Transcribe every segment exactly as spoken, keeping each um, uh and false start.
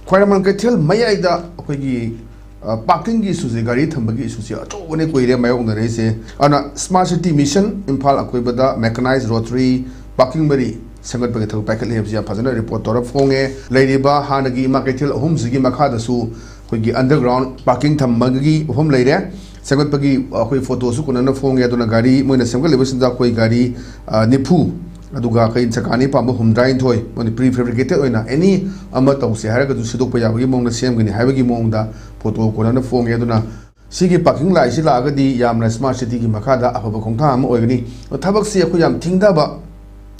ꯈ꯭ꯋꯥꯏꯔꯝꯕꯟ ꯀꯩꯊꯦꯜ ꯃꯌꯥꯏꯗ ꯑꯩꯈꯣꯏꯒꯤ, ꯑ, parking ꯒꯤ issue ꯁꯦ, ꯒꯥꯔꯤ ꯊꯝꯕꯒꯤ issue ꯁꯦ ꯑꯆꯧꯕꯅꯦ ꯀꯨꯏꯔꯦ ꯃꯥꯌꯣꯛꯅꯔꯛꯏꯁꯦ꯫ ꯑꯗꯨꯅ Smart City Mission ꯏꯝꯐꯥꯜ ꯑꯀꯣꯏꯕꯗ mechanized rotary parking ꯃꯔꯤ ꯁꯦꯝꯒꯠꯄꯒꯤ ꯊꯕꯛ ꯄꯥꯏꯈꯠꯂꯤ ꯍꯥꯏꯕꯁꯤ ꯌꯥꯝ ꯐꯖꯅ report ꯇꯧꯔ ꯐꯣꯡꯉꯦ꯫ ꯂꯩꯔꯤꯕ ꯍꯥꯟꯅꯒꯤ ꯏꯃꯥ ꯀꯩꯊꯦꯜ ꯑꯍꯨꯝꯁꯤꯒꯤ ꯃꯈꯥꯗꯁꯨ ꯑꯩꯈꯣꯏꯒꯤ underground parking ꯊꯝꯕꯒꯤ ꯃꯐꯝ ꯂꯩꯔꯦ꯫ ꯁꯦꯝꯒꯠꯄꯒꯤ ꯑꯩꯈꯣꯏ photo ꯁꯨ ꯀꯣꯟꯅꯅ ꯐꯣꯡꯉꯦ꯫ ꯑꯗꯨꯅ ꯒꯥꯔꯤ ꯃꯣꯏꯅ ꯁꯦꯝꯒꯠꯂꯤꯕꯁꯤꯗ ꯑꯩꯈꯣꯏ ꯒꯥꯔꯤ, ꯑ, ꯅꯤꯐꯨ, ꯑꯗꯨꯒ ꯑꯩꯈꯣꯏ ꯏꯟꯆꯀꯥꯅꯤ ꯄꯥꯝꯕ ꯍꯨꯝꯗ꯭ꯔꯥꯅꯤꯊꯣꯏ, ꯃꯣꯏꯅ prefabricated ꯑꯣꯏꯅ any ꯑꯃ ꯇꯧꯁꯦ ꯍꯥꯏꯔꯒꯁꯨ ꯁꯤꯗꯣꯛꯄ ꯌꯥꯕꯒꯤ ꯃꯑꯣꯡꯗ ꯁꯦꯝꯒꯅꯤ ꯍꯥꯏꯕꯒꯤ ꯃꯑꯣꯡꯗ photo ꯀꯣꯟꯅꯅ ꯐꯣꯡꯉꯦ꯫ ꯑꯗꯨꯅ ꯁꯤꯒꯤ parking ꯂꯥꯛꯏꯁꯤ ꯂꯥꯛꯑꯒꯗꯤ ꯌꯥꯝꯅ Smart City ꯒꯤ ꯃꯈꯥꯗ ꯑꯐꯕ ꯈꯣꯡꯊꯥꯡ ꯑꯃ ꯑꯣꯏꯒꯅꯤ꯫ ꯊꯕꯛꯁꯤ ꯑꯩꯈꯣꯏ ꯌꯥꯝ ꯊꯤꯡꯊꯕ,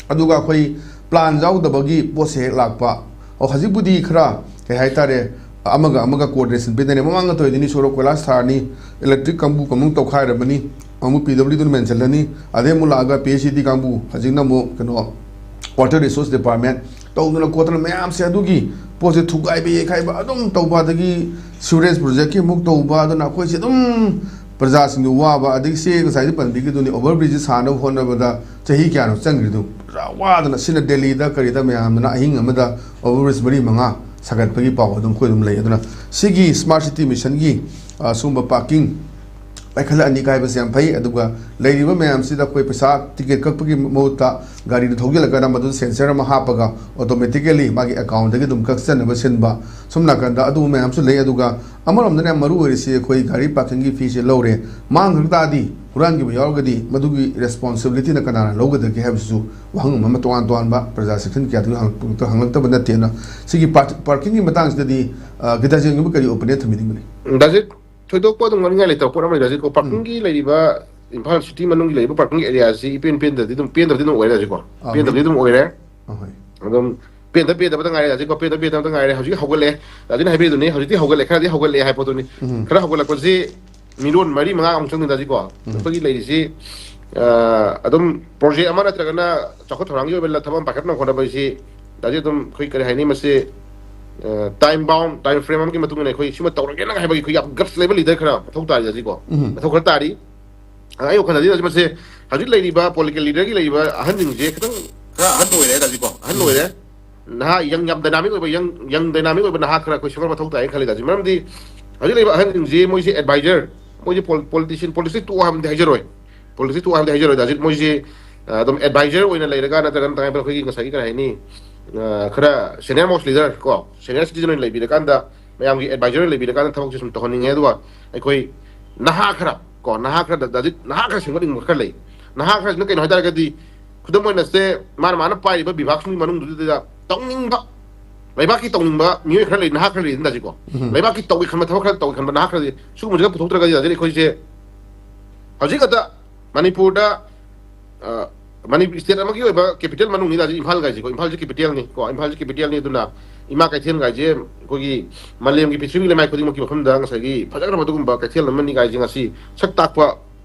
ꯑꯗꯨꯒ ꯑꯩꯈꯣꯏ plan ꯌꯥꯎꯗꯕꯒꯤ ꯄꯣꯠꯁꯦ ꯍꯦꯛ ꯂꯥꯛꯄ꯫ ꯑꯣ, ꯍꯧꯖꯤꯛꯄꯨꯗꯤ ꯈꯔ, ꯀꯩ ꯍꯥꯏꯇꯥꯔꯦ, ꯑꯃꯒ ꯑꯃꯒ coordination ꯄꯤꯗꯅꯦ꯫ ꯃꯃꯥꯡꯗ ꯇꯧꯔꯤꯗꯨꯅꯤ, ꯁꯣꯔꯣꯛ ꯀꯣꯏꯂꯥꯁ ꯊꯥꯔꯅꯤ, electric ꯀꯥꯡꯕꯨ ꯑꯃꯨꯛ ꯇꯧꯈꯥꯏꯔꯕꯅꯤ, ꯑꯃꯨꯛ P W D ꯗꯨꯅ ꯃꯦꯟꯁꯤꯜꯂꯅꯤ, ꯑꯗꯩ ꯑꯃꯨꯛ ꯂꯥꯛꯑꯒ P H E D ꯀꯥꯡꯕꯨ, ꯍꯧꯖꯤꯛꯅ ꯑꯃꯨꯛ ꯀꯩꯅꯣ, Water Resource Department ꯇꯧꯗꯅ ꯈꯣꯠꯇꯅ ꯃꯌꯥꯝꯁꯦ, ꯑꯗꯨꯒꯤ ꯄꯣꯠꯁꯦ ꯊꯨꯒꯥꯏꯕ ꯌꯩꯈꯥꯏꯕ ꯑꯗꯨꯝ ꯇꯧꯕ, ꯑꯗꯒꯤ sewerage project ꯀꯤ ꯑꯃꯨꯛ ꯇꯧꯕ, ꯑꯗꯨꯅ ꯑꯩꯈꯣꯏꯁꯦ ꯑꯗꯨꯝ ꯄ꯭ꯔꯖꯥꯁꯤꯡꯒꯤ ꯋꯥꯕ, ꯑꯗꯒꯤ ꯁꯤ ꯉꯁꯥꯏꯗꯤ ꯄꯟꯕꯤꯈꯤꯗꯨꯅꯤ, over bridge ꯁꯥꯅꯕ ꯍꯣꯠꯅꯕꯗ ꯆꯍꯤ ꯀꯌꯥꯅꯣ ꯆꯪꯈ꯭ꯔꯤꯗꯨ? ꯄ꯭ꯔꯖꯥ ꯋꯥꯗꯅ ꯁꯤꯅ ꯗꯦꯜꯂꯤꯗ ꯀꯔꯤꯗ ꯃꯌꯥꯝꯗꯨꯅ ꯑꯍꯤꯡ ꯑꯃꯗ over bridge ꯃꯔꯤ ꯃꯉꯥ ꯁꯥꯒꯠꯄꯒꯤ ꯄꯥꯎ ꯑꯗꯨꯝ ꯑꯩꯈꯣꯏ ꯑꯗꯨꯝ ꯂꯩ꯫ ꯑꯗꯨꯅ ꯁꯤꯒꯤ Smart City Mission ꯒꯤ, ꯑ, ꯁꯨꯝꯕ parking ꯄꯥꯏꯈꯠꯂꯛꯑꯅꯤ ꯀꯥꯏꯕꯁꯦ ꯌꯥꯝ ꯐꯩ꯫ ꯑꯗꯨꯒ ꯂꯩꯔꯤꯕ ꯃꯌꯥꯝꯁꯤꯗ ꯑꯩꯈꯣꯏ ꯄꯩꯁꯥ ticket ꯀꯛꯄꯒꯤ ꯃꯍꯨꯠꯇ ꯒꯥꯔꯤꯗꯨ ꯊꯧꯖꯤꯜꯂꯒ ꯃꯗꯨ sensor ꯑꯃ ꯍꯥꯞꯄꯒ automatically ꯃꯥꯒꯤ account ꯗꯒꯤ ꯑꯗꯨꯝ ꯀꯛꯆꯅꯕ ꯁꯤꯟꯕ, ꯁꯨꯝ ꯅꯥꯀꯟꯗ ꯑꯗꯨꯒꯨꯝꯕ ꯃꯌꯥꯝꯁꯨ ꯂꯩ꯫ ꯑꯗꯨꯒ ꯑꯃꯔꯣꯝꯗꯅ ꯌꯥꯝ ꯃꯔꯨ ꯑꯣꯏꯔꯤꯁꯤ ꯑꯩꯈꯣꯏ ꯒꯥꯔꯤ parking ꯒꯤ fee ꯁꯦ ꯂꯧꯔꯦ, ꯃꯥꯡꯈ꯭ꯔ ꯇꯥꯔꯗꯤ, ꯍꯨꯔꯥꯟꯈꯤꯕ ꯌꯥꯎꯔꯒꯗꯤ ꯃꯗꯨꯒꯤ responsibility ꯅ ꯀꯅꯥꯅ ꯂꯧꯒꯗꯒꯦ ꯍꯥꯏꯕꯁꯤꯁꯨ ꯋꯥꯍꯪ ꯑꯃ ꯇꯣꯉꯥꯟ ꯇꯣꯉꯥꯟꯕ ꯄ꯭ꯔꯖꯥ section ꯀꯌꯥꯗꯒꯤ ꯍꯪꯂꯛꯄ-, ꯍꯪꯂꯛꯇꯕ ꯅꯠꯇꯦꯅ꯫ ꯁꯤꯒꯤ park-, parking ꯒꯤ ꯃꯇꯥꯡꯁꯤꯗꯗꯤ, ꯑ, ꯒꯤꯇꯥꯖꯦꯟꯒꯤꯕꯨ ꯀꯔꯤ opinion ꯊꯝꯕꯤꯅꯤꯡꯕꯅꯤ? ꯗꯥꯖꯤꯠ, ꯊꯣꯏꯗꯣꯛꯄ ꯑꯗꯨꯝ ꯉꯥꯡꯅꯤꯡꯉꯥꯏ ꯂꯩꯇꯕ ꯄꯣꯠ ꯑꯃ ꯂꯩ, ꯗꯥꯖꯤꯠ ꯀꯣ꯫ ꯎꯝ꯫ Parking ꯒꯤ ꯂꯩꯔꯤꯕ, ꯏꯝꯐꯥꯜ city ꯃꯅꯨꯡꯒꯤ ꯂꯩꯔꯤꯕ parking area ꯁꯤ ꯏꯄꯦꯟ ꯄꯦꯟꯗ꯭ꯔꯗꯤ ꯑꯗꯨꯝ, ꯄꯦꯟꯗ꯭ꯔꯗꯤ ꯑꯗꯨꯝ ꯑꯣꯏꯔꯦ, ꯗꯥꯖꯤꯠ ꯀꯣ꯫ ꯑꯥ, ꯄꯦꯟꯗ꯭ꯔꯗꯤ ꯍꯣꯏ꯫ ꯑꯗꯨꯝ ꯑꯣꯏꯔꯦ꯫ ꯑꯥ, ꯍꯣꯏ꯫ ꯑꯗꯨꯝ ꯄꯦꯟꯗ ꯄꯦꯟꯗꯕꯇ ꯉꯥꯏꯔꯦ, ꯗꯥꯖꯤꯠ ꯀꯣ, ꯄꯦꯟꯗ ꯄꯦꯟꯗꯕꯇ ꯉꯥꯏꯔꯦ꯫ ꯍꯧꯖꯤꯛ ꯍꯧꯒꯠꯂꯛꯑꯦ, ꯗꯥꯖꯤꯠꯅ ꯍꯥꯏꯕꯤꯗꯨꯅꯤ, ꯍꯧꯖꯤꯛꯇꯤ ꯍꯧꯒꯠꯂꯦ, ꯈꯔꯗꯤ ꯍꯧꯒꯠꯂꯛꯑꯦ ꯍꯥꯏ ꯄꯣꯠꯇꯨꯅꯤ꯫ ꯎꯝ꯫ ꯈꯔ ꯍꯧꯒꯠꯂꯛꯄꯁꯤ ꯃꯤꯂꯤꯌꯟ ꯃꯔꯤ ꯃꯉꯥ ꯑꯃꯨꯛ ꯆꯪꯗꯣꯏꯅꯤ, ꯗꯥꯖꯤꯠ ꯀꯣ꯫ ꯎꯝ꯫ ꯑꯩꯈꯣꯏꯒꯤ ꯂꯩꯔꯤꯁꯤ, ꯑ, ꯑꯗꯨꯝ project ꯑꯃ ꯅꯠꯇ꯭ꯔꯒꯅ ꯆꯥꯎꯈꯠ ꯊꯧꯔꯥꯡꯒꯤ ꯑꯣꯏꯕ ꯊꯕꯛ ꯑꯃ ꯄꯥꯏꯈꯠꯅꯕ ꯍꯣꯠꯅꯕ ꯍꯥꯏꯁꯤ, ꯗꯥꯖꯤꯠ, ꯑꯗꯨꯝ ꯑꯩꯈꯣꯏ ꯀꯔꯤ ꯍꯥꯏꯅꯤ, ꯃꯁꯤ, ꯑ, time bound, time frame ꯑꯃꯒꯤ ꯃꯇꯨꯡ ꯏꯟꯅ ꯑꯩꯈꯣꯏ ꯁꯤꯃ ꯇꯧꯔꯒꯦꯅ ꯍꯥꯏꯕꯒꯤ ꯑꯩꯈꯣꯏ ꯌꯥꯝ guts ꯂꯩꯕ leader ꯈꯔ ꯃꯊꯧ ꯇꯥꯔꯤ, ꯗꯥꯖꯤꯠ ꯀꯣ꯫ ꯎꯝ꯫ ꯃꯊꯧ ꯈꯔ ꯇꯥꯔꯤ꯫ ꯑꯗ ꯑꯩ ꯋꯥꯈꯜꯗꯗꯤ ꯗꯥꯖꯤꯠ ꯃꯁꯦ ꯍꯧꯖꯤꯛ ꯂꯩꯔꯤꯕ political leader ꯒꯤ ꯂꯩꯔꯤꯕ ꯑꯍꯟꯁꯤꯡꯁꯦ ꯈꯤꯇꯪ ꯈꯔ ꯑꯍꯟ ꯑꯣꯏꯔꯦ, ꯗꯥꯖꯤꯠ ꯀꯣ, ꯑꯍꯟ ꯎꯝ꯫ ꯑꯣꯏꯔꯦ꯫ ꯅꯍꯥ ꯌꯪ ꯌꯥꯝ ꯗꯥꯏꯅꯥꯃꯤꯛ ꯑꯣꯏꯕ ꯌꯪ ꯌꯪ ꯗꯥꯏꯅꯥꯃꯤꯛ ꯑꯣꯏꯕ ꯅꯍꯥ ꯈꯔ ꯑꯩꯈꯣꯏ ꯁꯦꯝꯒꯠꯄ ꯃꯊꯧ ꯇꯥꯏꯅ ꯈꯜꯂꯤ ꯗꯥꯖꯤ꯫ ꯃꯔꯝꯗꯤ ꯍꯧꯖꯤꯛ ꯂꯩꯔꯤꯕ ꯑꯍꯟꯁꯤꯡꯁꯤ ꯃꯣꯏꯁꯤ ꯑꯦꯗꯚꯥꯏꯖꯔ, ꯃꯣꯏꯁꯤ ꯄꯣꯂꯤꯇꯤꯁꯤꯌꯟ, ꯄꯣꯂꯤꯇꯤꯛꯁ ꯇꯣꯛꯑꯣ ꯍꯥꯏꯕꯗꯤ ꯍꯥꯏꯖꯔꯣꯏ, ꯄꯣꯂꯤꯇꯤꯛꯁ ꯇꯣꯛꯑꯣ ꯍꯥꯏꯕꯗꯤ ꯍꯥꯏꯖꯔꯣꯏ ꯗꯥꯖꯤ꯫ ꯃꯣꯏꯁꯤ ꯑ, ꯑꯗꯨꯝ ꯑꯦꯗꯚꯥꯏꯖꯔ ꯑꯣꯏꯅ ꯂꯩꯔꯒ ꯅꯠꯇ꯭ꯔꯒꯅ ꯇꯉꯥꯏ ꯐꯗꯅ ꯑꯩꯈꯣꯏꯒꯤ ꯉꯁꯥꯏꯒꯤ ꯀꯔꯤ ꯍꯥꯏꯅꯤ, ꯑ, ꯈꯔ ꯁꯦꯅꯤꯌꯔ ꯃꯣꯁ ꯂꯤꯗꯔ ꯀꯣ, ꯁꯦꯅꯤꯌꯔ ꯁꯤꯇꯤꯖꯟ ꯑꯣꯏꯅ ꯂꯩꯕꯤꯔꯀꯥꯟꯗ, ꯃꯌꯥꯝꯒꯤ ꯑꯦꯗꯚꯥꯏꯖꯔ ꯑꯣꯏꯅ ꯂꯩꯕꯤꯔꯀꯥꯟꯗ ꯊꯕꯛꯁꯦ ꯁꯨꯝ ꯇꯧꯍꯟꯅꯤꯡꯉꯦ꯫ ꯑꯗꯨꯒ ꯑꯩꯈꯣꯏ ꯅꯍꯥ ꯈꯔ ꯀꯣ, ꯅꯍꯥ ꯈꯔ ꯗꯥꯖꯤ, ꯅꯍꯥ ꯈꯔ ꯁꯦꯝꯒꯠꯅꯤꯡꯕ ꯈꯔ ꯂꯩ꯫ ꯅꯍꯥ ꯈꯔꯁꯤꯅ ꯀꯩꯅꯣ ꯍꯥꯏꯇꯥꯔꯒꯗꯤ, ꯈꯨꯗꯝ ꯑꯣꯏꯅ ꯁꯦ, ꯃꯥꯅ ꯃꯥꯅ ꯄꯥꯏꯔꯤꯕ ꯕꯤꯚꯥꯒꯁꯤꯡꯒꯤ ꯃꯅꯨꯡꯗꯨꯗ ꯇꯧꯅꯤꯡꯕ, ꯂꯩꯕꯥꯛꯀꯤ ꯇꯧꯅꯤꯡꯕ ꯃꯤꯑꯣꯏ ꯈꯔ ꯂꯩ, ꯅꯍꯥ ꯈꯔ ꯂꯩ ꯗꯥꯖꯤꯀꯣ꯫ ꯎꯝ꯫ ꯂꯩꯕꯥꯛꯀꯤ ꯇꯧꯒꯦ ꯈꯟꯕ ꯊꯕꯛ ꯈꯔ ꯇꯧꯒꯦ ꯈꯟꯕ ꯅꯍꯥ ꯈꯔ ꯂꯩ꯫ ꯁꯤꯒꯨꯝꯕꯁꯤꯒ ꯄꯨꯊꯣꯛꯇ꯭ꯔꯒꯗꯤ ꯗꯥꯖꯤ ꯑꯩꯈꯣꯏꯁꯦ ꯍꯧꯖꯤꯛ ꯈꯛꯇ ꯃꯅꯤꯄꯨꯔꯗ, ꯑ, ꯃꯅꯤꯄꯨꯔ ꯁ꯭ꯇꯦꯠ ꯑꯃꯒꯤ ꯑꯣꯏꯕ ꯀꯦꯄꯤꯇꯦꯜ ꯃꯅꯨꯡꯅꯤ ꯗꯥꯖꯤ ꯏꯝꯐꯥꯜ ꯀꯥꯏꯁꯦꯀꯣ꯫ ꯏꯝꯐꯥꯜꯁꯦ ꯀꯦꯄꯤꯇꯦꯜꯅꯤ ꯀꯣ, ꯏꯝꯐꯥꯜꯁꯦ ꯀꯦꯄꯤꯇꯦꯜꯅꯤ꯫ ꯑꯗꯨꯅ ꯏꯃꯥ ꯀꯩꯊꯦꯜ ꯀꯥꯏꯁꯦ ꯑꯩꯈꯣꯏꯒꯤ ꯃꯥꯂꯦꯝꯒꯤ ꯄ꯭ꯔꯤꯊꯤꯕꯤꯒꯤ ꯂꯩꯃꯥꯏ ꯈꯨꯗꯤꯡꯃꯛꯀꯤ ꯃꯐꯝꯗ ꯉꯁꯥꯏꯒꯤ ꯐꯖꯈ꯭ꯔꯕ ꯑꯗꯨꯒꯨꯝꯕ ꯀꯩꯊꯦꯜ ꯑꯃꯅꯤ ꯀꯥꯏꯁꯦ ꯉꯁꯤ ꯁꯛ ꯇꯥꯛꯄ,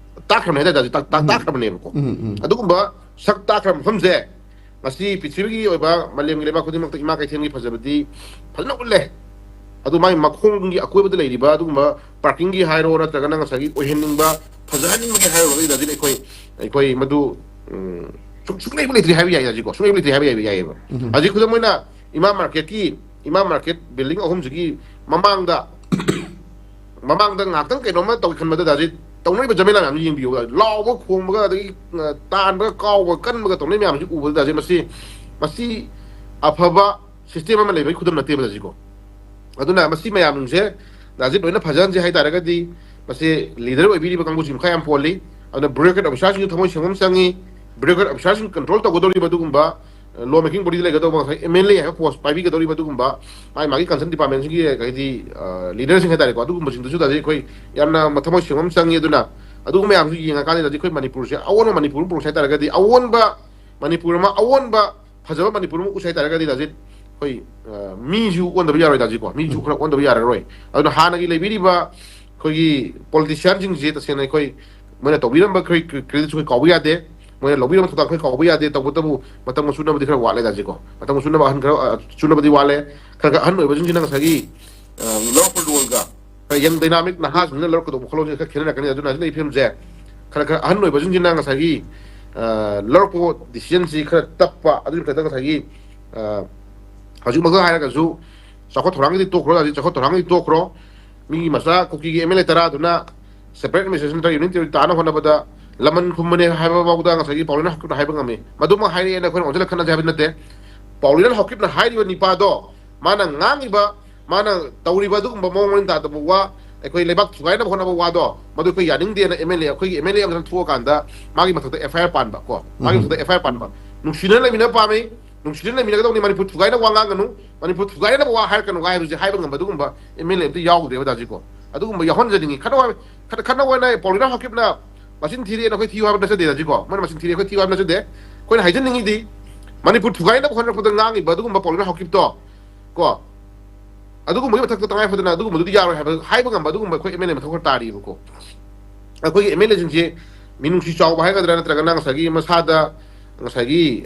ꯇꯥꯛꯈ꯭ꯔꯕꯅꯦ ꯍꯥꯏꯇꯥꯔꯦ ꯗꯥꯖꯤ, ꯇꯥꯛ-, ꯇꯥꯛ-, ꯎꯝ꯫ ꯇꯥꯛꯈ꯭ꯔꯕꯅꯦꯕꯀꯣ꯫ ꯎꯝ, ꯎꯝ꯫ ꯑꯗꯨꯒꯨꯝꯕ ꯁꯛ ꯇꯥꯛꯈ꯭ꯔꯕ ꯃꯐꯝꯁꯦ ꯉꯁꯤ ꯄ꯭ꯔꯤꯊꯤꯕꯤꯒꯤ ꯑꯣꯏꯕ, ꯃꯥꯂꯦꯝꯒꯤ ꯂꯩꯕꯥꯛ ꯈꯨꯗꯤꯡꯃꯛꯇ ꯏꯃꯥ ꯀꯩꯊꯦꯜꯒꯤ ꯐꯖꯕꯗꯤ ꯐꯖꯅ ꯎꯠꯂꯦ꯫ ꯑꯗꯨ ꯃꯥꯒꯤ ꯃꯈꯣꯡꯒꯤ ꯑꯀꯣꯏꯕꯗ ꯂꯩꯔꯤꯕ ꯑꯗꯨꯒꯨꯝꯕ ꯄꯥꯔꯀꯤꯡꯒꯤ ꯍꯥꯏꯔꯣ, ꯅꯠꯇ꯭ꯔꯒꯅ ꯉꯁꯥꯏꯒꯤ ꯑꯣꯏꯍꯟꯅꯤꯡꯕ, ꯐꯖꯍꯟꯅꯤꯡꯕ ꯍꯥꯏꯔꯣ, ꯑꯗꯨꯗꯗꯤ ꯑꯩꯈꯣꯏ, ꯑꯩꯈꯣꯏ ꯃꯗꯨ, ꯎꯝ, ꯁꯨꯡ-, ꯁꯨꯡꯂꯩꯕꯨ ꯂꯩꯇ꯭ꯔꯤ ꯍꯥꯏꯕ ꯌꯥꯏ ꯍꯧꯖꯤꯛꯀꯣ, ꯁꯨꯡꯂꯩꯕꯨ ꯂꯩꯇ꯭ꯔꯤ ꯍꯥꯏꯕ ꯌꯥꯏ-, ꯌꯥꯏꯌꯦꯕ꯫ ꯎꯝ꯫ ꯍꯧꯖꯤꯛ ꯈꯨꯗꯝ ꯑꯣꯏꯅ ꯏꯃꯥ ꯃꯥꯔꯀꯦꯠꯀꯤ, ꯏꯃꯥ ꯃꯥꯔꯀꯦꯠ ꯕꯤꯜꯗꯤꯡ ꯑꯍꯨꯝꯁꯤꯒꯤ ꯃꯃꯥꯡꯗ ꯃꯃꯥꯡꯗ ꯉꯥꯏꯍꯥꯛꯇꯪ ꯀꯩꯅꯣꯝꯃ ꯇꯧꯒꯦ ꯈꯟꯕꯗ ꯗꯥꯖꯤ ꯇꯧꯅꯔꯤꯕ ꯖꯃꯦꯂꯥ ꯃꯌꯥꯝꯁꯤ ꯌꯦꯡꯕꯤꯌꯨ꯫ ꯂꯥꯎꯕ, ꯈꯣꯡꯕꯒ, ꯑꯗꯒꯤ, ꯑ, ꯇꯥꯟꯕꯒ, ꯀꯥꯎꯕꯒ, ꯀꯟꯕꯒ ꯇꯧꯅꯔꯤꯕ ꯃꯌꯥꯝꯁꯤ ꯎꯕꯗ ꯗꯥꯖꯤ ꯃꯁꯤ, ꯃꯁꯤ ꯑꯐꯕ ꯁꯤꯁꯇꯦꯝ ꯑꯃ ꯂꯩꯕꯒꯤ ꯈꯨꯗꯝ ꯅꯠꯇꯦꯕ ꯗꯥꯖꯤꯀꯣ꯫ ꯑꯗꯨꯅ ꯃꯁꯤ ꯃꯌꯥꯝꯁꯦ ꯗꯥꯖꯤ ꯂꯣꯏꯅ ꯐꯖꯍꯟꯁꯦ ꯍꯥꯏ ꯇꯥꯔꯒꯗꯤ ꯃꯁꯤ ꯂꯤꯗꯔ ꯑꯣꯏꯕꯤꯔꯤꯕ ꯀꯥꯡꯕꯨꯁꯤ ꯃꯈꯥ ꯌꯥꯝ ꯄꯣꯜꯂꯤ꯫ ꯑꯗꯨꯅ ꯕ꯭ꯌꯨꯔꯣꯀ꯭ꯔꯦꯠ ꯑꯣꯐꯤꯁꯥꯔꯁꯤꯡꯁꯨ ꯊꯃꯣꯏ ꯁꯦꯡꯕ ꯑꯃ ꯆꯪꯉꯤ꯫ ꯕ꯭ꯌꯨꯔꯣꯀ꯭ꯔꯦꯠ ꯑꯣꯐꯤꯁꯥꯔꯁꯤꯡ ꯀꯟꯇ꯭ꯔꯣꯜ ꯇꯧꯒꯗꯧꯔꯤꯕ ꯑꯗꯨꯒꯨꯝꯕ ꯂꯣ ꯃꯦꯀꯤꯡ ꯕꯣꯗꯤꯗ ꯂꯩꯒꯗꯧꯕ ꯉꯁꯥꯏ ꯑꯦꯝ ꯑꯦꯜ ꯑꯦ ꯍꯥꯏꯕ ꯄꯣꯁ ꯄꯥꯏꯕꯤꯒꯗꯧꯔꯤꯕ ꯑꯗꯨꯒꯨꯝꯕ ꯃꯥꯒꯤ, ꯃꯥꯒꯤ ꯀꯟꯁꯔꯟ ꯗꯤꯄꯥꯔꯠꯃꯦꯟꯁꯤꯡꯒꯤ ꯍꯥꯏꯗꯤ, ꯑ, ꯂꯤꯗꯔꯁꯤꯡ ꯍꯥꯏꯇꯥꯔꯦꯀꯣ, ꯑꯗꯨꯒꯨꯝꯕꯁꯤꯡꯗꯨꯁꯨ ꯗꯥꯖꯤ ꯑꯩꯈꯣꯏ ꯌꯥꯝꯅ ꯊꯃꯣꯏ ꯁꯦꯡꯕ ꯑꯃ ꯆꯪꯉꯤ꯫ ꯑꯗꯨꯅ ꯑꯗꯨꯒꯨꯝꯕ ꯃꯌꯥꯝꯁꯨ ꯌꯦꯡꯉꯀꯥꯟꯗ ꯗꯥꯖꯤ ꯑꯩꯈꯣꯏ ꯃꯅꯤꯄꯨꯔꯁꯦ ꯑꯑꯣꯟꯕ ꯃꯅꯤꯄꯨꯔ ꯑꯃ ꯄꯨꯔꯛꯁꯦ ꯍꯥꯏꯇꯥꯔꯒꯗꯤ, ꯑꯑꯣꯟꯕ ꯃꯅꯤꯄꯨꯔ ꯑꯃ, ꯑꯑꯣꯟꯕ ꯐꯖꯕ ꯃꯅꯤꯄꯨꯔ ꯑꯃ ꯎꯠꯁꯦ ꯍꯥꯏꯇꯥꯔꯒꯗꯤ ꯗꯥꯖꯤ ꯑꯩꯈꯣꯏ, ꯑ, ꯃꯤꯁꯨ ꯑꯣꯟꯗꯕ ꯌꯥꯔꯣꯏ ꯗꯥꯖꯤꯀꯣ, ꯃꯤꯁꯨ ꯎꯝ꯫ ꯈꯔ ꯑꯣꯟꯗꯕ ꯌꯥꯔꯔꯣꯏ꯫ ꯑꯗꯨꯅ ꯍꯥꯟꯅꯒꯤ ꯂꯩꯕꯤꯔꯤꯕ ꯑꯩꯈꯣꯏꯒꯤ ꯄꯣꯂꯤꯇꯤꯁꯤꯌꯥꯟꯁꯤꯡꯁꯦ ꯇꯁꯦꯡꯅ ꯑꯩꯈꯣꯏ ꯃꯣꯏꯅ ꯇꯧꯕꯤꯔꯝꯕ ꯀ꯭ꯔꯦ-, ꯀ꯭ꯔꯦ-, ꯀ꯭ꯔꯦꯗꯤꯠꯁꯨ ꯑꯩꯈꯣꯏ ꯀꯥꯎꯕ ꯌꯥꯗꯦ꯫ ꯃꯣꯏꯅ ꯂꯧꯕꯤꯔꯝꯕ ꯊꯧꯗꯥꯡ ꯑꯩꯈꯣꯏ ꯀꯥꯎꯕ ꯌꯥꯗꯦ꯫ ꯇꯧꯕꯇꯕꯨ ꯃꯇꯝꯒ ꯆꯨꯅꯕꯗꯤ ꯈꯔ ꯋꯥꯠꯂꯦ ꯗꯥꯖꯤꯀꯣ꯫ ꯃꯇꯝꯒ ꯆꯨꯅꯕ ꯑꯍꯟ ꯈꯔ, ꯑ, ꯆꯨꯅꯕꯗꯤ ꯋꯥꯠꯂꯦ꯫ ꯈꯔ ꯈꯔ ꯑꯍꯟ ꯑꯣꯏꯕꯁꯤꯡꯁꯤꯅ ꯉꯁꯥꯏꯒꯤ, ꯑ, ꯂꯧꯔꯛꯄ ꯔꯣꯜꯒ ꯈꯔ ꯌꯪ ꯗꯥꯏꯅꯥꯃꯤꯛ ꯅꯍꯥꯁꯤꯡꯁꯤꯅ ꯂꯧꯔꯛꯀꯗꯧꯕ ꯋꯥꯈꯜꯂꯣꯟꯁꯦ ꯈꯔ ꯈꯦꯠꯅꯔꯛꯀꯅꯤ꯫ ꯑꯗꯨꯅ ꯍꯧꯖꯤꯛ ꯂꯩꯔꯤꯕ ꯐꯤꯕꯝꯁꯦ ꯈꯔ ꯈꯔ ꯑꯍꯟ ꯑꯣꯏꯕꯁꯤꯡꯁꯤꯅ ꯉꯁꯥꯏꯒꯤ, ꯑ, ꯂꯧꯔꯛꯄ ꯗꯤꯁꯤꯖꯟꯁꯤ ꯈꯔ ꯇꯞꯄ, ꯑꯗꯨꯒꯤ ꯃꯊꯛꯇ ꯉꯁꯥꯏꯒꯤ, ꯑ, ꯍꯧꯖꯤꯛꯃꯛꯇ ꯍꯥꯏꯔꯒꯁꯨ, ꯆꯥꯎꯈꯠ ꯊꯧꯔꯥꯡꯒꯤꯗꯤ ꯇꯣꯛꯈ꯭ꯔꯣ, ꯍꯧꯖꯤꯛ ꯆꯥꯎꯈꯠ ꯊꯧꯔꯥꯡꯒꯤꯗꯤ ꯇꯣꯛꯈ꯭ꯔꯣ꯫ ꯃꯤꯒꯤ ꯃꯆꯥ ꯀꯨꯀꯤꯒꯤ ꯑꯦꯝ ꯑꯦꯜ ꯑꯦ ꯇꯔꯥꯗꯨꯅ separate administration ꯅꯠꯇ꯭ꯔꯒ unity ꯇꯥꯅ ꯍꯣꯠꯅꯕꯗ ꯂꯃꯟ ꯈꯨꯝꯕꯅꯦ ꯍꯥꯏꯕ ꯐꯥꯎꯗ ꯉꯁꯥꯏꯒꯤ ꯄꯥꯎꯂꯤꯅ ꯍꯥꯎꯀꯤꯞꯅ ꯍꯥꯏꯕ ꯉꯝꯃꯤ꯫ ꯃꯗꯨꯃꯛ ꯍꯥꯏꯔꯛꯑꯦꯅ ꯑꯩꯈꯣꯏꯅ ꯑꯣꯟꯁꯤꯜꯂ ꯈꯠꯅꯁꯦ ꯍꯥꯏꯕ ꯅꯠꯇꯦ꯫ ꯄꯥꯎꯂꯤꯅ ꯍꯥꯎꯀꯤꯞꯅ ꯍꯥꯏꯔꯤꯕ ꯅꯤꯄꯥꯗꯣ, ꯃꯥꯅ ꯉꯥꯡꯉꯤꯕ, ꯃꯥꯅ ꯇꯧꯔꯤꯕ ꯑꯗꯨꯒꯨꯝꯕ ꯃꯑꯣꯡ ꯃꯔꯤꯟ ꯇꯥꯗꯕ ꯋꯥ, ꯑꯩꯈꯣꯏ ꯂꯩꯕꯥꯛ ꯊꯨꯒꯥꯏꯅꯕ ꯍꯣꯠꯅꯕ ꯋꯥꯗꯣ, ꯃꯗꯨ ꯑꯩꯈꯣꯏ ꯌꯥꯅꯤꯡꯗꯦꯅ ꯑꯦꯝ ꯑꯦꯜ ꯑꯦ, ꯑꯩꯈꯣꯏꯒꯤ ꯑꯦꯝ ꯑꯦꯜ ꯑꯦ ꯑꯃꯈꯛ ꯊꯣꯛꯑꯀꯥꯟꯗ ꯃꯥꯒꯤ ꯃꯊꯛꯇ ꯑꯦꯐ ꯑꯥꯏ ꯑꯥꯔ ꯄꯥꯟꯕ ꯀꯣ, ꯃꯥꯒꯤ ꯎꯝ꯫ ꯃꯊꯛꯇ ꯑꯦꯐ ꯑꯥꯏ ꯑꯥꯔ ꯄꯥꯟꯕ꯫ ꯅꯨꯡꯁꯤꯅꯅ ꯂꯩꯃꯤꯟꯅꯕ ꯇꯧꯅꯤ, ꯃꯅꯤꯄꯨꯔ ꯊꯨꯒꯥꯏꯅ ꯋꯥ ꯉꯥꯡꯒꯅꯨ, ꯃꯅꯤꯄꯨꯔ ꯊꯨꯒꯥꯏꯅꯕ ꯋꯥ ꯍꯥꯏꯔꯛꯀꯅꯨ ꯍꯥꯏꯕꯁꯦ ꯍꯥꯏꯕ ꯉꯝꯕ ꯑꯗꯨꯒꯨꯝꯕ ꯑꯦꯝ ꯑꯦꯜ ꯑꯦ ꯑꯝꯇ ꯌꯥꯎꯗ꯭ꯔꯦꯕ ꯗꯥꯖꯤꯀꯣ꯫ ꯑꯗꯨꯒꯨꯝꯕ ꯌꯥꯎꯍꯟꯖꯅꯤꯡꯉꯤ꯫ ꯈꯠꯅꯧ ꯍꯥꯏ-, ꯈꯠ-, ꯈꯠꯅꯧ ꯍꯥꯏꯅ ꯄꯥꯎꯂꯤꯅ ꯍꯥꯎꯀꯤꯞꯅ ꯃꯆꯤꯟ ꯊꯤꯔꯦꯅ ꯑꯩꯈꯣꯏ ꯊꯤꯌꯨ ꯍꯥꯏꯕ ꯅꯠꯆꯗꯦ ꯗꯥꯖꯤꯀꯣ, ꯃꯣꯏꯅ ꯃꯆꯤꯟ ꯊꯤꯔꯦ ꯑꯩꯈꯣꯏ ꯊꯤꯌꯨ ꯍꯥꯏꯕ ꯅꯠꯆꯗꯦ꯫ ꯑꯩꯈꯣꯏꯅ ꯍꯥꯏꯖꯅꯤꯡꯉꯤꯗꯤ, ꯃꯅꯤꯄꯨꯔ ꯊꯨꯒꯥꯏꯅꯕ ꯍꯣꯠꯅꯔꯛꯄꯗ ꯉꯥꯡꯉꯤꯕ ꯑꯗꯨꯒꯨꯝꯕ ꯄꯥꯎꯂꯤꯅ ꯍꯥꯎꯀꯤꯞꯇꯣ ꯀꯣ, ꯑꯗꯨꯒꯨꯝꯕꯒꯤ ꯃꯊꯛꯇ ꯇꯉꯥꯏ ꯐꯗꯅ ꯑꯗꯨꯒꯨꯝꯕꯗꯨꯗꯤ ꯌꯥꯔꯣꯏ ꯍꯥꯏꯕ, ꯍꯥꯏꯕ ꯉꯝꯕ ꯑꯗꯨꯒꯨꯝꯕ ꯑꯩꯈꯣꯏ ꯑꯦꯝ ꯑꯦꯜ ꯑꯦ ꯃꯊꯧ ꯈꯔ ꯇꯥꯔꯤꯕꯀꯣ꯫ ꯑꯩꯈꯣꯏꯒꯤ ꯑꯦꯝ ꯑꯦꯜ ꯑꯦꯁꯤꯡꯁꯦ ꯃꯤꯅꯨꯡꯁꯤ ꯆꯥꯎꯕ ꯍꯥꯏꯒꯗ꯭ꯔꯥ, ꯅꯠꯇ꯭ꯔꯒꯅ ꯉꯁꯥꯏꯒꯤ ꯃꯁꯥꯗ ꯉꯁꯥꯏꯒꯤ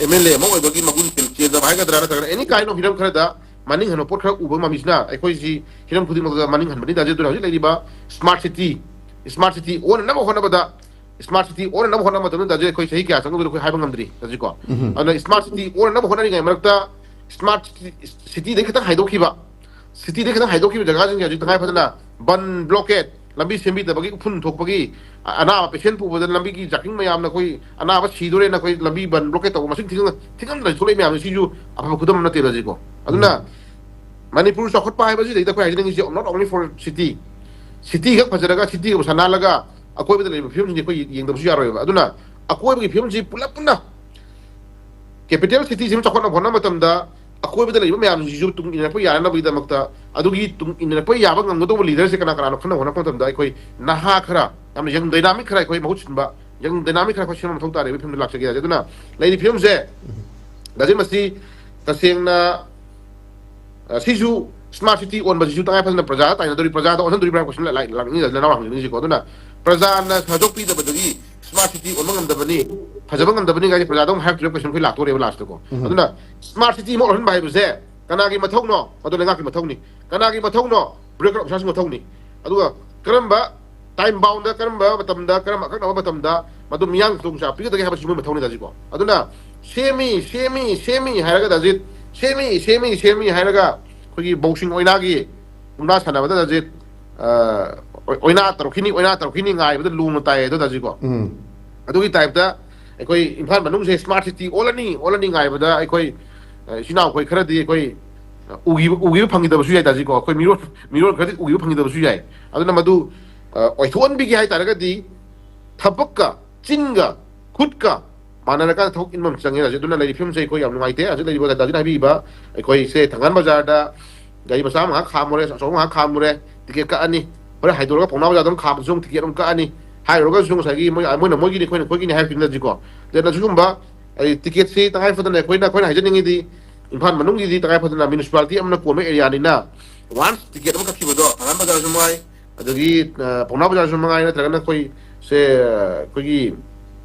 ꯑꯦꯝ ꯑꯦꯜ ꯑꯦ ꯑꯃ ꯑꯣꯏꯕꯒꯤ ꯃꯒꯨꯟ ꯆꯦꯟꯖꯕ ꯍꯥꯏꯒꯗ꯭ꯔꯥ, ꯅꯠꯇ꯭ꯔꯒꯅ any kind of ꯍꯤꯔꯝ ꯈꯔꯗ ꯃꯅꯤꯡ ꯍꯟꯕ ꯄꯣꯠ ꯈꯔ ꯎꯕ ꯃꯃꯤꯁꯤꯅ ꯑꯩꯈꯣꯏꯁꯤ ꯍꯤꯔꯝ ꯈꯨꯗꯤꯡꯃꯛꯇ ꯃꯅꯤꯡ ꯍꯟꯕꯅꯤ ꯗꯥꯖꯤ꯫ ꯑꯗꯨꯅ ꯍꯧꯖꯤꯛ ꯂꯩꯔꯤꯕ ꯁ꯭ꯃꯥꯔꯠ ꯁꯤꯇꯤ, ꯁ꯭ꯃꯥꯔꯠ ꯁꯤꯇꯤ ꯑꯣꯟꯅꯅꯕ ꯍꯣꯠꯅꯕꯗ, ꯁ꯭ꯃꯥꯔꯠ ꯁꯤꯇꯤ ꯑꯣꯟꯅꯅꯕ ꯍꯣꯠꯅꯕ ꯃꯇꯝꯗ ꯗꯥꯖꯤ ꯑꯩꯈꯣꯏ ꯆꯍꯤ ꯀꯌꯥ ꯆꯪꯒꯗꯣꯏꯅꯣ ꯑꯩꯈꯣꯏ ꯍꯥꯏꯕ ꯉꯝꯗ꯭ꯔꯤ ꯗꯥꯖꯤꯀꯣ꯫ ꯎꯝ꯫ ꯑꯗꯨꯅ ꯁ꯭ꯃꯥꯔꯠ ꯁꯤꯇꯤ ꯑꯣꯟꯅꯅꯕ ꯍꯣꯠꯅꯔꯤꯉꯩ ꯃꯔꯛꯇ ꯁ꯭ꯃꯥꯔꯠ ꯁꯤꯇꯤ, ꯁꯤꯇꯤꯗꯒꯤ ꯈꯤꯇꯪ ꯍꯥꯏꯗꯣꯛꯈꯤꯕ, ꯁꯤꯇꯤꯗꯒꯤ ꯈꯤꯇꯪ ꯍꯥꯏꯗꯣꯛꯈꯤꯕ ꯖꯒꯥꯁꯤꯡꯁꯦ ꯍꯧꯖꯤꯛ ꯇꯉꯥꯏ ꯐꯗꯅ ꯕꯟ ꯕ꯭ꯂꯣꯀꯦꯠ, ꯂꯝꯕꯤ ꯁꯦꯝꯕꯤꯗꯕꯒꯤ, ꯎꯐꯨꯟ ꯊꯣꯛꯄꯒꯤ, ꯑ-, ꯑꯅꯥꯕ ꯄꯦꯁꯦꯟ ꯄꯨꯕꯗ ꯂꯝꯕꯤꯒꯤ ꯖꯥꯀꯤꯡ ꯃꯌꯥꯝꯅ ꯑꯩꯈꯣꯏ ꯑꯅꯥꯕ ꯁꯤꯗꯣꯔꯦꯅ ꯑꯩꯈꯣꯏ ꯂꯝꯕꯤ ꯕꯟ ꯕ꯭ꯂꯣꯀꯦꯠ ꯇꯧꯕ, ꯃꯁꯤꯡ ꯊꯤꯉꯝ-, ꯊꯤꯉꯝꯗꯅ ꯊꯣꯛꯂꯛꯏ ꯃꯌꯥꯝꯁꯦ ꯁꯤꯁꯨ ꯑꯐꯕ ꯈꯨꯗꯝ ꯅꯠꯇꯦ ꯗꯥꯖꯤꯀꯣ꯫ ꯑꯗꯨꯅ ꯎꯝ꯫ ꯃꯅꯤꯄꯨꯔ ꯆꯥꯎꯈꯠꯄ ꯍꯥꯏꯕꯁꯤꯗꯩꯗ ꯑꯩꯈꯣꯏ ꯍꯥꯏꯖꯅꯤꯡꯉꯤꯁꯦ not only for city, city ꯈꯛ ꯐꯖꯔꯒ ꯁꯤꯇꯤ ꯈꯛ ꯁꯥꯟꯅꯍꯜꯂꯒ ꯑꯀꯣꯏꯕꯗ ꯂꯩꯔꯤꯕ ꯐꯤꯕꯝꯁꯤꯡꯁꯦ ꯑꯩꯈꯣꯏ ꯌꯦꯡꯗꯕꯁꯨ ꯌꯥꯔꯣꯏꯕ꯫ ꯑꯗꯨꯅ ꯑꯀꯣꯏꯕꯒꯤ ꯐꯤꯕꯝꯁꯤ ꯄꯨꯂꯞ ꯄꯨꯟꯅ ꯀꯦꯄꯤꯇꯦꯜ ꯁꯤꯇꯤꯁꯤ ꯑꯃ ꯆꯥꯎꯈꯠꯅꯕ ꯍꯣꯠꯅꯕ ꯃꯇꯝꯗ ꯑꯀꯣꯏꯕꯗ ꯂꯩꯕ ꯃꯌꯥꯝꯁꯤꯡꯁꯤꯁꯨ ꯇꯨꯡ ꯏꯟꯅꯔꯛꯄ ꯌꯥꯅꯕꯒꯤꯗꯃꯛꯇ, ꯑꯗꯨꯒꯤ ꯇꯨꯡ ꯏꯟꯅꯔꯛꯄ ꯌꯥꯕ ꯉꯝꯒꯗꯧꯕ ꯂꯤꯗꯔꯁꯦ ꯀꯅꯥ ꯀꯅꯥꯅꯣ ꯈꯟꯅꯕ ꯍꯣꯠꯅꯔꯛꯄ ꯃꯇꯝꯗ ꯑꯩꯈꯣꯏ ꯅꯍꯥ ꯈꯔ, ꯌꯥꯝꯅ ꯌꯪ ꯗꯥꯏꯅꯥꯃꯤꯛ ꯈꯔ ꯑꯩꯈꯣꯏ ꯃꯍꯨꯠ ꯁꯤꯟꯕ, ꯌꯪ ꯗꯥꯏꯅꯥꯃꯤꯛ ꯈꯔ ꯑꯩꯈꯣꯏ ꯁꯦꯝꯕ ꯃꯊꯧ ꯇꯥꯔꯦ ꯍꯥꯏꯕꯒꯤ ꯐꯤꯕꯝꯗ ꯂꯥꯛꯆꯒꯦ꯫ ꯑꯗꯨꯅ ꯂꯩꯔꯤꯕ ꯐꯤꯕꯝꯁꯦ ꯗꯥꯖꯤ ꯃꯁꯤ ꯇꯁꯦꯡꯅ ꯑ, ꯁꯤꯁꯨ ꯁ꯭ꯃꯥꯔꯠ ꯁꯤꯇꯤ ꯑꯣꯟꯕꯁꯤꯁꯨ ꯇꯉꯥꯏ ꯐꯗꯅ ꯄ꯭ꯔꯖꯥꯗ ꯇꯥꯏꯅꯗꯣꯔꯤ, ꯄ꯭ꯔꯖꯥꯗ ꯑꯣꯟꯍꯟꯗꯣꯔꯤꯕ꯭ꯔꯥ ꯍꯥꯏꯕ ꯀꯣꯏꯁꯟ ꯂꯥꯛ-, ꯂꯥꯛꯅꯤꯡꯉꯤ, ꯅꯅꯥꯎ ꯍꯪꯅꯤꯡꯉꯤꯁꯤꯀꯣ꯫ ꯑꯗꯨꯅ ꯄ꯭ꯔꯖꯥꯅ ꯁꯍꯖꯣꯛ ꯄꯤꯗꯕꯗꯒꯤ ꯁ꯭ꯃꯥꯔꯠ ꯁꯤꯇꯤ ꯑꯣꯟꯕ ꯉꯝꯗꯕꯅꯤ, ꯐꯖꯕ ꯉꯝꯗꯕꯅꯤ ꯀꯥꯏꯅ ꯄ꯭ꯔꯖꯥꯗ ꯑꯃꯨꯛ ꯍꯥꯏꯔꯛꯇꯣꯔꯤꯕ ꯀꯣꯏꯁꯟ ꯑꯩꯈꯣꯏ ꯂꯥꯛꯇꯣꯔꯦꯕ ꯂꯥꯁꯇꯀꯣ꯫ ꯎꯝ꯫ ꯑꯗꯨꯅ ꯁ꯭ꯃꯥꯔꯠ ꯁꯤꯇꯤ ꯑꯃ ꯑꯣꯜꯍꯟꯕ ꯍꯥꯏꯕꯁꯦ ꯀꯅꯥꯒꯤ ꯃꯊꯧꯅꯣ? ꯃꯗꯨ ꯂꯩꯉꯥꯛꯀꯤ ꯃꯊꯧꯅꯤ꯫ ꯀꯅꯥꯒꯤ ꯃꯊꯧꯅꯣ? ꯕ꯭ꯌꯨꯔꯣꯀ꯭ꯔꯦꯠ ꯑꯣꯐꯤꯁꯥꯔꯁꯤꯡꯒꯤ ꯃꯊꯧꯅꯤ꯫ ꯑꯗꯨꯒ ꯀꯔꯝꯕ ꯇꯥꯏꯝ ꯕꯥꯎꯟꯗ, ꯀꯔꯝꯕ ꯃꯇꯝꯗ, ꯀꯔꯝꯕ ꯑꯀꯛꯅꯕ ꯃꯇꯝꯗ ꯃꯗꯨ ꯃꯤꯌꯥꯝꯒꯤ ꯈꯨꯗꯣꯡꯆꯥꯕ ꯄꯤꯒꯗꯒꯦ ꯍꯥꯏꯕꯁꯤ ꯃꯣꯏ ꯃꯊꯧꯅꯤ ꯗꯥꯖꯤꯀꯣ꯫ ꯑꯗꯨꯅ ꯁꯦꯝꯃꯤ, ꯁꯦꯝꯃꯤ, ꯁꯦꯝꯃꯤ ꯍꯥꯏꯔꯒ ꯗꯥꯖꯤꯠ ꯁꯦꯝꯃꯤ, ꯁꯦꯝꯃꯤ, ꯁꯦꯝꯃꯤ ꯍꯥꯏꯔꯒ ꯑꯩꯈꯣꯏꯒꯤ ꯕꯣꯛꯁꯤꯡ ꯑꯣꯏꯅꯥꯒꯤ ꯃꯨꯛꯅꯥ ꯁꯥꯟꯅꯕꯗ ꯗꯥꯖꯤꯠ, ꯑ, ꯑꯣꯏ-, ꯑꯣꯏꯅꯥ ꯇꯧꯔꯛꯈꯤꯅꯤ, ꯑꯣꯏꯅꯥ ꯇꯧꯔꯛꯈꯤꯅꯤ ꯉꯥꯏꯕꯗ ꯂꯣꯡꯅ ꯇꯥꯏꯌꯦ ꯑꯗꯣ ꯗꯥꯖꯤꯀꯣ꯫ ꯎꯝ꯫ ꯑꯗꯨꯒꯤ ꯇꯥꯏꯞꯇ ꯑꯩꯈꯣꯏ ꯏꯝꯐꯥꯜ ꯃꯅꯨꯡꯁꯦ ꯁ꯭ꯃꯥꯔꯠ ꯁꯤꯇꯤ ꯑꯣꯜꯂꯅꯤ, ꯑꯣꯜꯂꯅꯤ ꯉꯥꯏꯕꯗ ꯑꯩꯈꯣꯏ, ꯑ, ꯏꯆꯤꯟ ꯏꯅꯥꯎꯈꯣꯏ ꯈꯔꯗꯤ ꯑꯩꯈꯣꯏ, ꯑ, ꯎꯈꯤꯕ, ꯎꯈꯤꯕ ꯐꯪꯈꯤꯗꯕꯁꯨ ꯌꯥꯏ ꯗꯥꯖꯤꯀꯣ꯫ ꯑꯩꯈꯣꯏ ꯃꯤꯔꯣꯜ, ꯃꯤꯔꯣꯜ ꯈꯔꯗꯤ ꯎꯈꯤꯕ ꯐꯪꯈꯤꯗꯕꯁꯨ ꯌꯥꯏ꯫ ꯑꯗꯨꯅ ꯃꯗꯨ, ꯑ, ꯑꯣꯏꯊꯣꯛꯍꯟꯕꯤꯒꯦ ꯍꯥꯏ ꯇꯥꯔꯒꯗꯤ ꯊꯕꯛꯀ, ꯆꯤꯟꯒ, ꯈꯨꯠꯀ ꯃꯥꯟꯅꯔꯀꯥꯟꯗ ꯊꯕꯛ ꯏꯟꯕ ꯑꯃ ꯆꯪꯉꯦ ꯗꯥꯖꯤꯠ꯫ ꯑꯗꯨꯅ ꯂꯩꯔꯤꯕ ꯐꯤꯕꯝꯁꯦ ꯑꯩꯈꯣꯏ ꯌꯥꯝ ꯅꯨꯡꯉꯥꯏꯇꯦ꯫ ꯍꯧꯖꯤꯛ ꯂꯩꯔꯤꯕ ꯗꯥꯖꯤꯠꯅ ꯍꯥꯏꯕꯤꯕ ꯑꯩꯈꯣꯏꯁꯦ ꯊꯪꯒꯥꯜ ꯕꯖꯥꯔꯗ ꯒꯥꯔꯤ ꯃꯆꯥ ꯑꯃ ꯉꯥꯏꯍꯥꯛ ꯈꯥꯝꯃꯨꯔꯦ, ꯑꯆꯧꯕ ꯉꯥꯏꯍꯥꯛ ꯈꯥꯝꯃꯨꯔꯦ, ꯇꯤꯀꯦꯠ ꯀꯛꯑꯅꯤ꯫ ꯍꯣꯔꯦꯟ ꯍꯥꯏꯗꯣꯔꯒ ꯄꯥꯎꯅꯥ ꯕꯖꯥꯔꯗ ꯑꯃꯨꯛ ꯈꯥꯝꯕꯁꯨ ꯑꯃꯨꯛ ꯇꯤꯀꯦꯠ ꯑꯃꯨꯛ ꯀꯛꯑꯅꯤ꯫ ꯍꯥꯏꯔꯨꯔꯒꯁꯨ ꯉꯁꯥꯏꯒꯤ ꯃꯣꯏ, ꯃꯣꯏꯅ ꯃꯣꯏꯒꯤꯅꯤ, ꯑꯩꯈꯣꯏꯅ ꯑꯩꯈꯣꯏꯒꯤꯅꯤ ꯍꯥꯏꯕ ꯐꯤꯕꯝꯗ ꯗꯥꯖꯤꯀꯣ꯫ ꯑꯗꯨꯅ ꯁꯤꯒꯨꯝꯕ, ꯑꯩ, ꯇꯤꯀꯦꯠꯁꯤ ꯇꯉꯥꯏ ꯐꯗꯅ ꯑꯩꯈꯣꯏꯅ, ꯑꯩꯈꯣꯏꯅ ꯍꯥꯏꯖꯅꯤꯡꯉꯤꯗꯤ ꯏꯝꯐꯥꯜ ꯃꯅꯨꯡꯒꯤꯗꯤ ꯇꯉꯥꯏ ꯐꯗꯅ ꯃ꯭ꯌꯨꯅꯤꯁꯤꯄꯥꯂꯤꯇꯤ ꯑꯃꯅ ꯀꯣꯟꯕ ꯑꯦꯔꯤꯌꯥꯅꯤꯅ ꯋꯥꯟꯁ ꯇꯤꯀꯦꯠ ꯑꯃ ꯀꯛꯈꯤꯕꯗꯣ ꯊꯪꯒꯥꯜ ꯕꯖꯥꯔꯁꯨ ꯃꯉꯥꯏ, ꯑꯗꯒꯤ, ꯑ, ꯄꯥꯎꯅꯥ ꯕꯖꯥꯔꯁꯨ ꯃꯉꯥꯏ, ꯅꯠꯇ꯭ꯔꯒꯅ ꯑꯩꯈꯣꯏ ꯁꯦ, ꯑ, ꯑꯩꯈꯣꯏꯒꯤ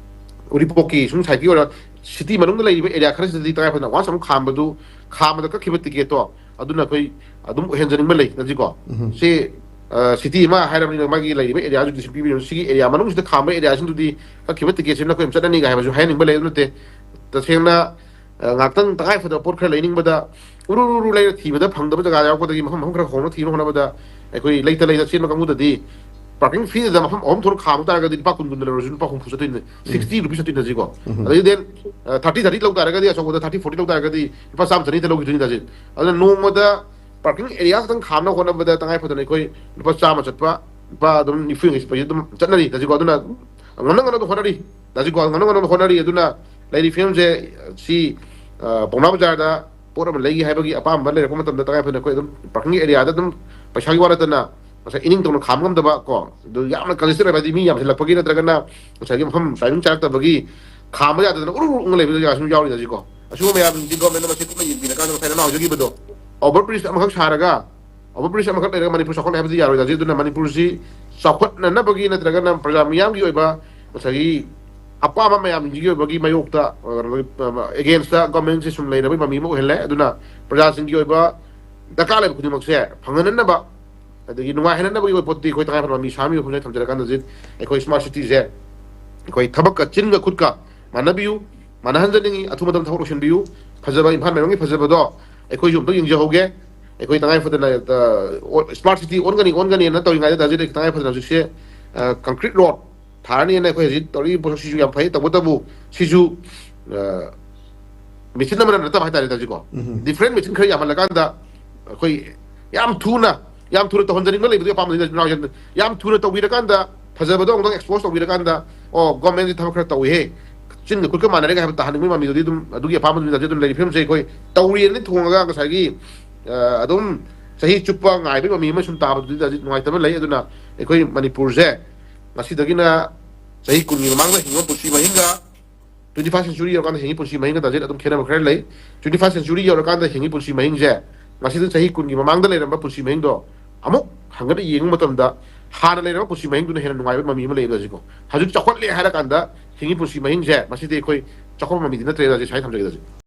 ꯎꯔꯤꯄꯣꯛꯀꯤ ꯁꯨꯝ ꯁꯥꯏꯠꯀꯤ ꯑꯣꯏꯔꯣ, ꯁꯤꯇꯤ ꯃꯅꯨꯡꯗ ꯂꯩꯔꯤꯕ ꯑꯦꯔꯤꯌꯥ ꯈꯔꯁꯤꯗꯗꯤ ꯇꯉꯥꯏ ꯐꯗꯅ ꯋꯥꯟꯁ ꯑꯃꯨꯛ ꯈꯥꯝꯕꯗꯨ, ꯈꯥꯝꯕꯗ ꯀꯛꯈꯤꯕ ꯇꯤꯀꯦꯠꯇꯣ ꯑꯗꯨꯅ ꯑꯩꯈꯣꯏ ꯑꯗꯨꯝ ꯑꯣꯏꯍꯟꯖꯅꯤꯡꯕ ꯂꯩ ꯗꯥꯖꯤꯀꯣ꯫ ꯎꯝ꯫ ꯁꯤ, ꯑ, ꯁꯤꯇꯤ ꯑꯃ ꯍꯥꯏꯔꯕꯅꯤꯅ ꯃꯥꯒꯤ ꯂꯩꯔꯤꯕ ꯑꯦꯔꯤꯌꯥꯁꯤꯡꯗꯨ ꯁꯤ ꯄꯤꯕꯤꯔꯕꯅꯤ꯫ ꯁꯤꯒꯤ ꯑꯦꯔꯤꯌꯥ ꯃꯅꯨꯡꯁꯤꯗ ꯈꯥꯝꯕ ꯑꯦꯔꯤꯌꯥꯁꯤꯡꯗꯨꯗꯤ ꯀꯛꯈꯤꯕ ꯇꯤꯀꯦꯠꯁꯤꯅ ꯑꯩꯈꯣꯏ ꯑꯗꯨꯝ ꯆꯠꯅꯅꯤꯒ ꯍꯥꯏꯕꯁꯨ ꯍꯥꯏꯍꯟꯅꯤꯡꯕ ꯂꯩ꯫ ꯑꯗꯨ ꯅꯠꯇꯦ, ꯇꯁꯦꯡꯅ, ꯑ, ꯉꯥꯛꯇꯪ ꯇꯉꯥꯏ ꯐꯗꯕ ꯄꯣꯠ ꯈꯔ ꯂꯩꯅꯤꯡꯕꯗ ꯎꯔꯨ ꯎꯔꯨ ꯂꯩꯔ ꯊꯤꯕꯗ ꯐꯪꯗꯕ ꯖꯒꯥ ꯌꯥꯎꯔꯛꯄꯗꯒꯤ ꯃꯐꯝ ꯃꯐꯝ ꯈꯔ ꯍꯣꯡꯅ ꯊꯤꯕ ꯍꯣꯠꯅꯕꯗ ꯑꯩꯈꯣꯏ ꯂꯩꯇ ꯂꯩꯇ ꯆꯦꯟꯕ ꯀꯥꯡꯕꯨꯗꯗꯤ ꯄꯥꯔꯀꯤꯡ ꯐꯤꯗ ꯃꯐꯝ ꯑꯍꯨꯝ ꯊꯣꯛꯅ ꯈꯥꯝꯕ ꯇꯥꯔꯒꯗꯤ ꯂꯨꯄꯥ ꯀꯨꯟ ꯀꯨꯟꯗ ꯂꯧꯔꯁꯨ ꯂꯨꯄꯥ ꯍꯨꯝꯐꯨ ꯆꯠꯇꯣꯏꯅꯦ, ꯁꯤꯛꯁꯇꯤ ꯔꯨꯄꯤꯁ ꯆꯠꯇꯣꯏꯅꯦ ꯗꯥꯖꯤꯀꯣ꯫ ꯎꯝ꯫ ꯑꯗꯩ ꯗꯦꯟ, ꯑ, ꯊꯥꯔꯇꯤ ꯊꯥꯔꯇꯤ ꯂꯧ ꯇꯥꯔꯒꯗꯤ, ꯑꯆꯧꯕꯗ ꯊꯥꯔꯇꯤ ꯐꯣꯔꯇꯤ ꯂꯧ ꯇꯥꯔꯒꯗꯤ ꯂꯨꯄꯥ ꯆꯥꯝꯃ ꯆꯅꯤꯗ ꯂꯧꯈꯤꯗꯣꯏꯅꯤ ꯗꯥꯖꯤꯠ꯫ ꯑꯗꯨꯅ ꯅꯣꯡꯃꯗ ꯄꯥꯔꯀꯤꯡ ꯑꯦꯔꯤꯌꯥ ꯈꯛꯇꯪ ꯈꯥꯝꯅꯕ ꯍꯣꯠꯅꯕꯗ ꯇꯉꯥꯏ ꯐꯗꯅ ꯑꯩꯈꯣꯏ ꯂꯨꯄꯥ ꯆꯥꯝꯃ ꯆꯠꯄ, ꯂꯨꯄꯥ ꯑꯗꯨꯝ ꯅꯤꯐꯨ ꯌꯥꯡꯈꯩ ꯆꯠꯄꯁꯦ ꯑꯗꯨꯝ ꯆꯠꯅꯔꯤ ꯗꯥꯖꯤꯀꯣ꯫ ꯑꯗꯨꯅ ꯉꯝꯅ ꯉꯝꯅꯕ ꯍꯣꯠꯅꯔꯤ ꯗꯥꯖꯤꯀꯣ, ꯉꯝꯅ ꯉꯝꯅꯕ ꯍꯣꯠꯅꯔꯤ꯫ ꯑꯗꯨꯅ ꯂꯩꯔꯤꯕ ꯐꯤꯕꯝꯁꯦ ꯁꯤ, ꯑ, ꯄꯥꯎꯅꯥ ꯕꯖꯥꯔꯗ ꯄꯣꯠ ꯑꯃ ꯂꯩꯒꯦ ꯍꯥꯏꯕꯒꯤ ꯑꯄꯥꯝꯕ ꯂꯩꯔꯛꯄ ꯃꯇꯝꯗ ꯇꯉꯥꯏ ꯐꯗꯅ ꯑꯩꯈꯣꯏ ꯑꯗꯨꯝ ꯄꯥꯔꯀꯤꯡꯒꯤ ꯑꯦꯔꯤꯌꯥꯗ ꯑꯗꯨꯝ ꯄꯩꯁꯥꯒꯤ ꯋꯥ ꯅꯠꯇꯅ ꯉꯁꯥꯏ ꯏꯅꯤꯡ ꯊꯧꯅ ꯈꯥꯝꯕ ꯉꯝꯗꯕ ꯀꯣ, ꯑꯗꯨ ꯌꯥꯝꯅ ꯀꯟꯖꯦꯁꯇꯦꯠ ꯑꯣꯏꯕ, ꯍꯥꯏꯗꯤ ꯃꯤ ꯌꯥꯝꯁꯤꯜꯂꯛꯄꯒꯤ ꯅꯠꯇ꯭ꯔꯒꯅ ꯉꯁꯥꯏꯒꯤ ꯃꯐꯝ ꯇꯥꯏꯃꯤꯡ ꯆꯥꯔꯛꯇꯕꯒꯤ ꯈꯥꯝꯕ ꯌꯥꯗꯗꯅ ꯎꯔꯨ ꯎꯔꯨ ꯎꯪꯉ ꯂꯩꯕ ꯖꯒꯥꯁꯨ ꯌꯥꯎꯔꯤ ꯗꯥꯖꯤꯀꯣ꯫ ꯑꯁꯤꯒꯨꯝꯕ ꯃꯌꯥꯝꯁꯤꯡꯁꯤ ꯒꯣꯔꯃꯦꯟꯅ ꯃꯁꯤ ꯀꯨꯞꯅ ꯌꯦꯡꯕꯤꯔꯀꯥꯟꯗ ꯉꯁꯥꯏ ꯅꯅꯥꯎ ꯍꯥꯏꯖꯈꯤꯕꯗꯣ, ꯑꯣꯚꯔ ꯕ꯭ꯔꯤꯖ ꯑꯃꯈꯛ ꯁꯥꯔꯒ, ꯑꯣꯚꯔ ꯕ꯭ꯔꯤꯖ ꯑꯃꯈꯛ ꯂꯩꯔꯒ ꯃꯅꯤꯄꯨꯔ ꯆꯥꯎꯈꯠꯂꯦ ꯍꯥꯏꯕꯗꯤ ꯌꯥꯔꯣꯏ ꯗꯥꯖꯤꯠ꯫ ꯑꯗꯨꯅ ꯃꯅꯤꯄꯨꯔꯁꯤ ꯆꯥꯎꯈꯠꯅꯅꯕꯒꯤ ꯅꯠꯇ꯭ꯔꯒꯅ ꯄ꯭ꯔꯖꯥ ꯃꯤꯌꯥꯝꯒꯤ ꯑꯣꯏꯕ ꯉꯁꯥꯏꯒꯤ ꯑꯄꯥꯝꯕ ꯃꯌꯥꯝꯁꯤꯒꯤ ꯑꯣꯏꯕꯒꯤ ꯃꯥꯌꯣꯛꯇ, ꯑꯦꯒꯦꯟꯁꯇ ꯒꯣꯔꯃꯦꯟꯁꯦ ꯁꯨꯝ ꯂꯩꯅꯕꯒꯤ ꯃꯃꯤ ꯑꯃ ꯑꯣꯏꯍꯜꯂꯦ꯫ ꯑꯗꯨꯅ ꯄ꯭ꯔꯖꯥꯁꯤꯡꯒꯤ ꯑꯣꯏꯕ ꯗꯔꯀꯥꯔ ꯂꯩꯕ ꯈꯨꯗꯤꯡꯃꯛꯁꯦ ꯐꯪꯍꯟꯅꯅꯕ, ꯑꯗꯒꯤ ꯅꯨꯡꯉꯥꯏꯍꯟꯅꯅꯕꯒꯤ ꯑꯣꯏꯕ ꯄꯣꯠꯇꯤ ꯑꯩꯈꯣꯏ ꯇꯉꯥꯏ ꯐꯗꯕ ꯃꯤ ꯁꯥ ꯃꯤ ꯋꯥꯐꯝꯁꯦ ꯊꯝꯖꯔꯀꯥꯟꯗ ꯍꯧꯖꯤꯛ ꯑꯩꯈꯣꯏ ꯁ꯭ꯃꯥꯔꯠ ꯁꯤꯇꯤꯁꯦ ꯑꯩꯈꯣꯏ ꯊꯕꯛꯀ ꯆꯤꯟꯒ ꯈꯨꯠꯀ ꯃꯥꯟꯅꯕꯤꯌꯨ, ꯃꯥꯟꯅꯍꯟꯖꯅꯤꯡꯉꯤ꯫ ꯑꯊꯨꯕ ꯃꯇꯝꯗ ꯊꯕꯛ ꯂꯣꯏꯁꯤꯟꯕꯤꯌꯨ꯫ ꯐꯖꯕ, ꯏꯝꯐꯥꯜ ꯃꯥꯏꯕꯝꯒꯤ ꯐꯖꯕꯗꯣ ꯑꯩꯈꯣꯏꯁꯨ ꯑꯝꯇ ꯌꯦꯡꯖꯍꯧꯒꯦ꯫ ꯑꯩꯈꯣꯏ ꯇꯉꯥꯏ ꯐꯗꯅ, ꯑ, ꯑꯣ, smart city ꯑꯣꯟꯒꯅꯤ, ꯑꯣꯟꯒꯅꯤꯅ ꯇꯧꯔꯤꯉꯩꯗ ꯍꯧꯖꯤꯛ ꯇꯉꯥꯏ ꯐꯗꯅ ꯍꯧꯖꯤꯛꯁꯦ, ꯑ, concrete road ꯊꯥꯔꯅꯤꯅ ꯑꯩꯈꯣꯏ ꯍꯧꯖꯤꯛ ꯇꯧꯔꯤꯕ ꯄꯣꯠꯁꯛꯁꯤꯁꯨ ꯌꯥꯝ ꯐꯩ꯫ ꯇꯧꯕꯇꯕꯨ ꯁꯤꯁꯨ, ꯑ, ꯃꯦꯆꯤꯟ ꯑꯃꯅ ꯅꯠꯇꯕ ꯍꯥꯏꯇꯥꯔꯦ ꯇꯥꯖꯤꯀꯣ꯫ ꯎꯝ꯫ Different ꯃꯦꯆꯤꯟ ꯈꯔ ꯌꯥꯝꯍꯜꯂꯀꯥꯟꯗ ꯑꯩꯈꯣꯏ ꯌꯥꯝ ꯊꯨꯅ, ꯌꯥꯝ ꯊꯨꯅ ꯇꯧꯍꯟꯖꯅꯤꯡꯕ ꯂꯩꯕꯗꯨꯒꯤ ꯑꯄꯥꯝꯕꯅꯤ ꯇꯥꯖꯤꯀꯣ꯫ ꯌꯥꯝ ꯊꯨꯅ ꯇꯧꯕꯤꯔꯀꯥꯟꯗ ꯐꯖꯕꯗꯣ ꯑꯃꯨꯛꯇꯪ expose ꯇꯧꯕꯤꯔꯀꯥꯟꯗ, "ꯑꯣ, government ꯁꯤ ꯊꯕꯛ ꯈꯔ ꯇꯧꯏꯍꯦ, ꯆꯤꯟꯒ ꯈꯨꯠꯀ ꯃꯥꯟꯅꯔꯦꯒ" ꯍꯥꯏꯕ ꯇꯥꯍꯟꯅꯤꯡꯕꯒꯤ ꯃꯃꯤꯗꯨꯗꯤ ꯑꯗꯨꯝ, ꯑꯗꯨꯒꯤ ꯑꯄꯥꯝꯕ ꯃꯃꯤꯗꯨꯗꯤ ꯑꯗꯨꯝ ꯂꯩꯔꯤ꯫ ꯐꯤꯕꯝꯁꯦ ꯑꯩꯈꯣꯏ ꯇꯧꯔꯦꯅ ꯊꯣꯡꯉꯒ ꯉꯁꯥꯏꯒꯤ, ꯑ, ꯑꯗꯨꯝ ꯆꯍꯤ ꯆꯨꯞꯄ ꯉꯥꯏꯕꯒꯤ ꯃꯃꯤ ꯑꯃ ꯁꯨꯝ ꯇꯥꯕꯗꯨꯗꯤ ꯇꯥꯖꯤ ꯅꯨꯡꯉꯥꯏꯇꯕ ꯂꯩ꯫ ꯑꯗꯨꯅ ꯑꯩꯈꯣꯏ ꯃꯅꯤꯄꯨꯔꯁꯦ ꯉꯁꯤꯗꯒꯤꯅ ꯆꯍꯤ ꯀꯨꯟꯒꯤ ꯃꯃꯥꯡꯗ ꯍꯤꯡꯕ ꯄꯨꯟꯁꯤ ꯃꯍꯤꯡꯒ twenty first century ꯌꯧꯔꯀꯥꯟꯗ ꯍꯤꯡꯉꯤ ꯄꯨꯟꯁꯤ ꯃꯍꯤꯡꯒ ꯇꯥꯖꯤꯠ ꯑꯗꯨꯝ ꯈꯦꯠꯅꯕ ꯈꯔ ꯂꯩ꯫ Twenty first century ꯌꯧꯔꯀꯥꯟꯗ ꯍꯤꯡꯉꯤ ꯄꯨꯟꯁꯤ ꯃꯍꯤꯡꯁꯦ ꯉꯁꯤꯗꯤ ꯆꯍꯤ ꯀꯨꯟꯒꯤ ꯃꯃꯥꯡꯗ ꯂꯩꯔꯝꯕ ꯄꯨꯟꯁꯤ ꯃꯍꯤꯡꯗꯣ ꯑꯃꯨꯛ ꯍꯪꯒꯠꯅ ꯌꯦꯡꯕ ꯃꯇꯝꯗ ꯍꯥꯟꯅ ꯂꯩꯔꯝꯕ ꯄꯨꯟꯁꯤ ꯃꯍꯤꯡꯗꯨꯅ ꯍꯦꯟꯅ ꯅꯨꯡꯉꯥꯏꯕ ꯃꯃꯤ ꯑꯃ ꯂꯩꯌꯦ ꯇꯥꯖꯤꯀꯣ꯫ ꯍꯧꯖꯤꯛ ꯆꯥꯎꯈꯠꯂꯦ ꯍꯥꯏꯔ ꯀꯥꯟꯗ ꯍꯤꯡꯉꯤ ꯄꯨꯟꯁꯤ ꯃꯍꯤꯡꯁꯦ ꯃꯁꯤꯗꯤ ꯑꯩꯈꯣꯏ ꯆꯥꯎꯈꯠꯄ ꯃꯃꯤꯗꯤ ꯅꯠꯇ꯭ꯔꯦ ꯇꯥꯖꯤꯠ, ꯁ꯭ꯋꯥꯏ ꯊꯝꯖꯒꯦ ꯇꯥꯖꯤꯠ꯫